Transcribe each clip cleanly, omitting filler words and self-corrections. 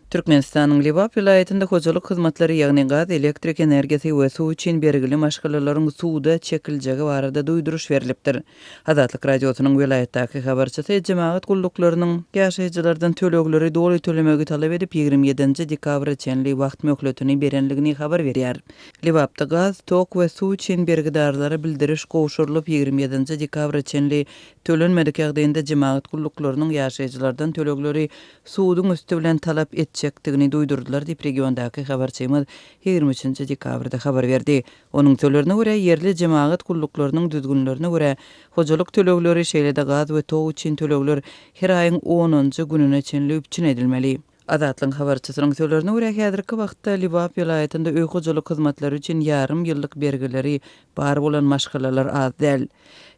Türkmenistanyň Lebap welaýatynda hojalyk hyzmatlary, ýagny gaz, elektrik energiýasy we suw üçin bergili maşgalalaryň suda çekiljegi barada duýduryş berlipdir. Azatlyk Radiosynyň welaýatdaky habarçysy jemagat gulluklarynyň ýaşaýjylardan tölegleri doly tölemegi talap edip, 27-nji dekabra çenli wagt möhletini berenligini habar berýär. Lebapda gaz, tok we suw üçin bergidarlara bildiriş gowşurylyp, 27-nji dekabra çenli tölenmedik ýagdaýynda jemagat gulluklarynyň ýaşaýjylardan tölegleri suduň üsti bilen talap etjekdigini duýdurdylar diýip, regiondaky habarçymyz 23-nji dekabrda habar berdi. Onuň sözlerine görä, ýerli jemagat gulluklarynyň düzgünlerine görä, hojalyk tölegleri, şeýle-de gaz we tok üçin tölegler her aýyň onunjy gününe çenli üpjün edilmeli. Azatlygyň habarçysynyň sözlerine görä, häzirki wagtda Lebap welaýatynda öý hojalyk hyzmatlary üçin ýarym ýyllyk bergileri bar bolan maşgalalar az däl.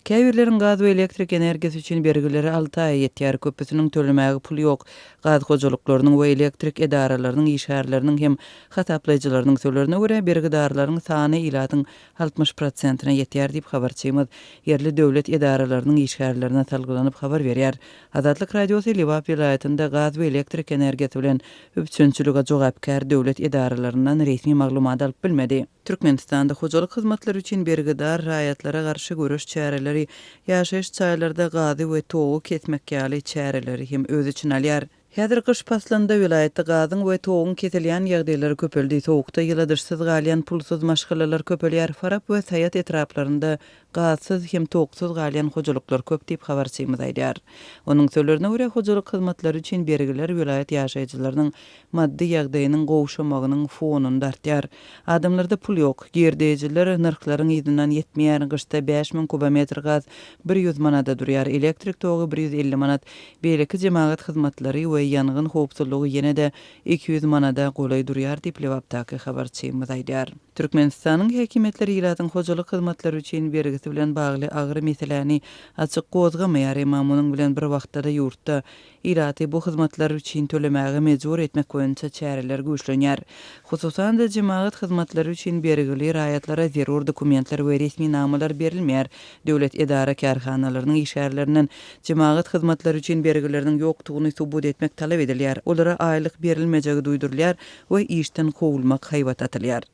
Käbirleriň gaz we elektrik energiýasy üçin bergileri alty aýa ýetýär, köpüsiniň tölemäge puly ýok. Gaz hojalyklarynyň we elektrik edaralarynyň işgärleriniň hem hasaplaýjylarynyň sözlerine görä, bergidarlaryň sany ilatyň 60 prosentine ýetýär diýip, habarçymyz ýerli döwlet edaralarynyň işgärlerine salgylanyp habar berýär. Azatlyk Radiosy Lebap welaýatynda gaz we elektrik energiýasy bilen üpjünçilige jogapkär döwlet edaralaryndan resmi maglumat alyp bilmedi. Türkmenistanda hojalyk hyzmatlary üçin bergidar raýatlara garşy göreş çäreleri ýaşaýyş jaýlarda gazy we togy kesmek ýaly çäreleri hem öz içine alýar. Häzir gyş paslynda welaýatda gazyň we toguň kesilýän ýagdaýlary köpeldi, sowukda ýyladyşsyz galýan pulsuz maşgalalar köpelýär, Farap we Saýat etraplarynda gazsyz hem toksuz galýan hojalyklar köp diýip, habarçymyz aýdýar. Onuň sözlerine görä, hojalyk hyzmatlary üçin bergiler welaýat ýaşaýjylarynyň maddy ýagdaýynyň gowşamagynyň fonunda artýar. Adamlarda pul ýok. Girdeýjiler nyrhlaryň yzyndan ýetmeýär, gyşda 5000 kubometr gaz 100 manada durýar, elektrik togy 150 manat, beýleki jemagat hyzmatlary we ýangyn howpsuzlygy ýene-de 200 manada golaý durýar diýip, Lebapdaky habarçymyz aýdýar. Türkmenistanyň häkimiýetleri ilatyň hojalyk hyzmatlary üçin bergisi bilen bagly agyr meseläni açyk gozgamaýar, emma munuň bilen bir wagtda-da ýurtda ilaty bu hyzmatlar üçin tölemäge mejbur etmek boýunça çäreler güýçlenýär. Hususan-da, jemagat hyzmatlary üçin bergili raýatlara zerur dokumentler we resminamalar berilmeýär, döwlet edara-kärhanalarynyň işgärlerinden jemagat hyzmatlary üçin bergileriniň ýokdugyny subut etmek talap edilýär, olara aýlyk berilmejegi duýdurylýar we işden kowulmak haýbat atylýar.